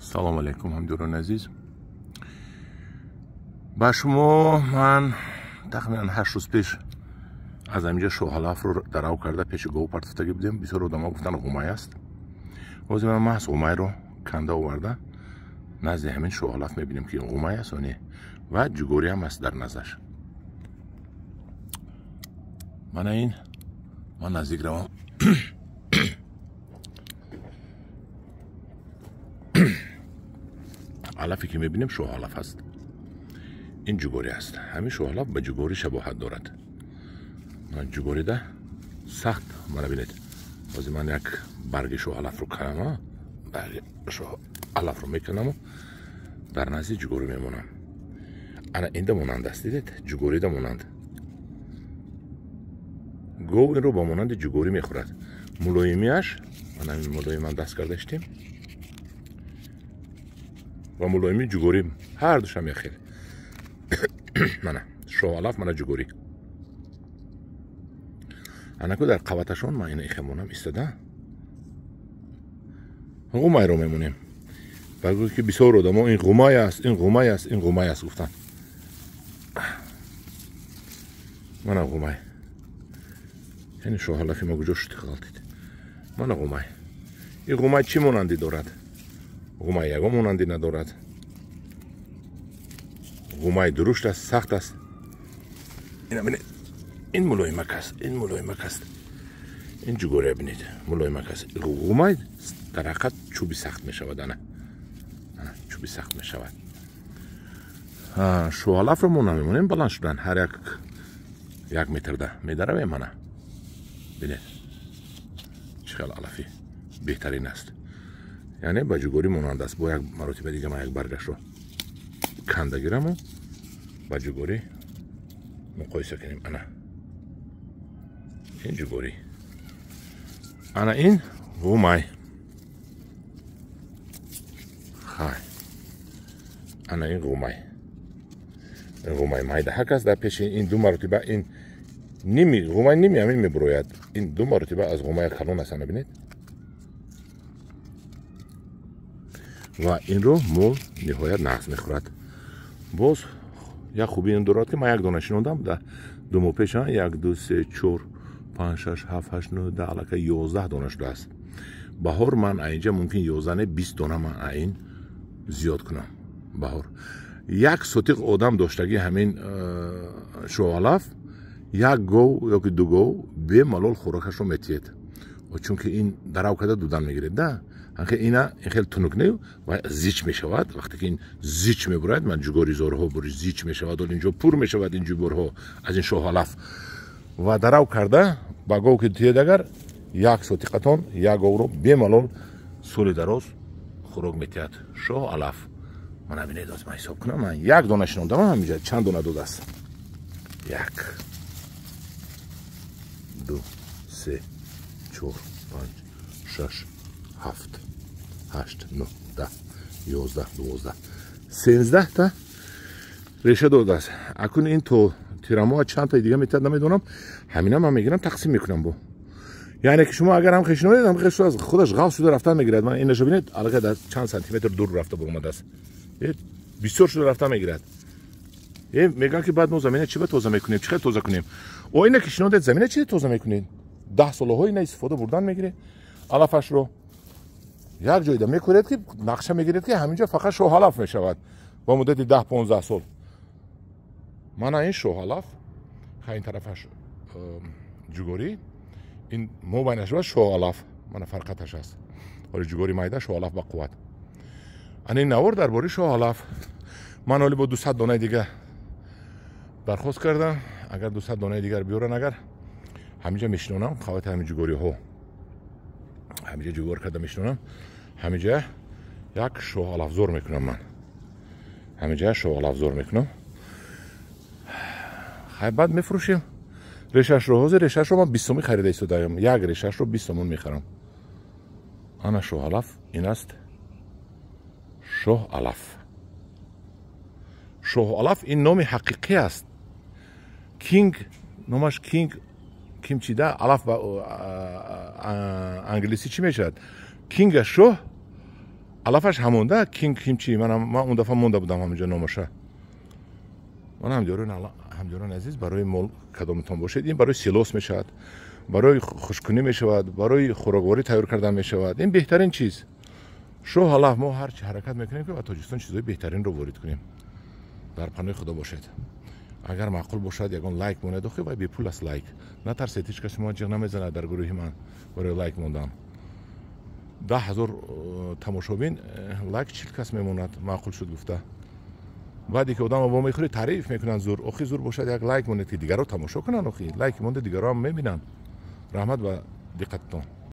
Салом алейкум, ҳамдиёрони азиз. Ба шумо ман тахминан 8 рӯз пеш аз ҳаминҷа шоҳалафро дарав карда пеши гов партофтагӣ будем. Бисёр одамо гуфтанд ғумай аст. Ҳозир ман маҳз ғумайро канда оварда назди ҳамин шоҳалаф мебинем, ки ғумай аст ё не, ва ҷугорӣ ҳам аст дар наздаш. Мана ин, ман наздик равам. Алафе ки мебинем шоҳалаф аст. Ин ҷугорӣ аст. Ҳамин шоҳалаф ба ҷугорӣ шабоҳат дорад. Ҷугорида сахт. Мана бинед, ҳозир ман як барги шоҳалафро канам, барги шоҳалафро меканаму дар назди ҷугорӣ мемонам. Ана инда монанд аст, дидед? Ҷугорида монанд. Гов инро ба монанди ҷугорӣ мехӯрад. Мулоимиаш, мана мулоиман даст карда иштем, ва мулоими ҷугорӣ ҳар душам яхел. Мана шоҳалаф, мана ҷугорӣ. Анаку дар қаваташон ман ина ихемонам истода ғумайро мемонем. Ба ки бисёр одамо ин ғумай аст, ин ғумай аст, ин ғумай аст гуфтанд. Мана ғумай. Яъне шоҳалафи ма куҷо шуд ғалтид? Мана ғумай. Ин ғумай чӣ монандӣ дорад? Ғумай ягон монандӣ надорад. Ғумай дурушт аст, сахт аст. Ина бинед, ин мулоимак аст, ин мулоимак аст. Ин ҷугория бинед, мулоимак аст. Ғумай дар ҳақиқат чӯби сахт мешавад. Ана чӯби сахт мешавад. Шоҳалафро мо намемонем баланд шудан, ҳар як метрда медаравем. Ана бинед, чӣ хел алафи беҳтарин аст. Яъне ба ҷугорӣ монанд аст. Бо як маротиба дига ман як баргашро канда гираму ба ҷугорӣ муқоиса кунем. Ана ин ҷугорӣ, ана ин ғумай. Хай, ана ин ғумай. Ин ғумай майдаҳак аст. Дар пеши ин ду маротиба ин ними ғумай, ними ҳамин мебурояд. Ин ду маротиба аз ғумая калон аст. Ана бинед. Ва инро мол ниҳоят нағз мехӯрад. Боз як хубии ин дорад, ки ман як дона шинондам дар 2 моҳ пеш, 1 2 3 4 5 6 7 8 9 10, аллакай 11 дона шудааст. Баҳор ман инҷа мумкин 11 не 20 дона ман ин зиёд кунам. Баҳор як сотиқ одам доштагӣ ҳамин шоҳалаф, як гов ё ки ду гов бемалол хӯрокашро метиҳед, чунки ин дарав карда дудан мегиред. Да анхе ина ин хел тунук не ва зич мешавад. Вақте ки ин зич мебурад, ман ҷугори зорҳо бури зич мешавад, ол инҷо пур мешавад ин ҷугорҳо аз ин шоҳалаф. Ва дарав карда ба гов ки тиҳед, агар як сотиқатон як говро бемалол соли дароз хӯрок метиҳад шоҳалаф. Мана бинед, оз ман ҳисоб кунам, ман як дона шинондам, ҳаминҷа чанд дона додааст? 1 2 3 4 5 6 7 8 9 10 11 12 13 та реша додааст. Акун ин то тирамоҳ чанд таи дига метиҳад намедонам. Ҳамина ман мегирам, тақсим мекунам бо. Яъне ки шумо агар ҳам хешиноед, ҳам хеш аз худаш ғафз шуда рафтан мегирад. Ман инаша бинед, аллакай дар чанд сантиметр дур рафта баромадааст. Бисёр шуда рафта мегирад. Мегӯянд ки баъд мо замина чӣ ба тоза мекунем, чӣ хел тоза кунем? О, ина ки шинодед, замина чӣ тоза мекунед? 10 солаҳо ина истифода бурдан мегиред. Алафашро як ҷойда мекунед, ки нақша мегиред, ки ҳаминҷо фақат шоҳалаф мешавад ба муддати 10-15 сол. Мана ин шоҳалаф, ха ин тарафаш ҷугорӣ, ин мобайнаш ба шоҳалаф. Мана фарқаташ аст. Ҳоли ҷугорӣ майда, шоҳалаф ба қувват. Ана ин навор дар бораи шоҳалаф. Ман ҳоли бо 200 донаи дига дархост кардам. Агар 200 донаи дигар биёран, агар ҳаминҷа мешинонам, қавати ҳамин ҷугориҳо ҳаминҷа ҷугор карда мешинонам, ҳаминҷа як шоҳалафзор мекунам. Ман ҳаминҷа шоҳалафзор мекунам. Хай, баъд мефурӯшем решашро. Ҳозир решашро ман 20 сомон харида истодаам. Як решашро 20 сомон мехарам. Ана шоҳалаф ин аст. Шоҳалаф. Шоҳалаф ин номи ҳақиқӣ аст. Кинг, номаш Кинг ким чида? Алаф ба англисӣ чӣ мешавад? Кинга шоҳ, Алафаш ҳамонда кинг кимчи. Ман он дафъа монда будам ҳаминҷо номаша. Ман ҳамдиёрони азиз, барои мол кадомтон бошед, ин барои силос мешавад, барои хушкунӣ мешавад, барои хӯрокворӣ тайёр кардан мешавад. Ин беҳтарин чиз, шоҳ алаф. Мо ҳарчи ҳаракат мекунем, ки ба Тоҷикистон чизҳои беҳтаринро ворид кунем. Дар паноҳи Худо бошед. Агар маъқул бошад, ягон лайк монед. Охи, вай бепул аст лайк. Натарсед, ҳеҷ кас шумо ҷиғ намезанад дар гурӯҳи ман барои лайк мондан. 10 000 тамошобин, лайк 40 кас мемонад, маъқул шуд гуфта. Баъде ки одам во мехӯри, таъриф мекунанд, зур. Охи, зур бошад, як лайк монед, ки дигарро тамошо кунанд. Охи, лайк монда, дигарро ҳам мебинанд. Раҳмат ба диққататон.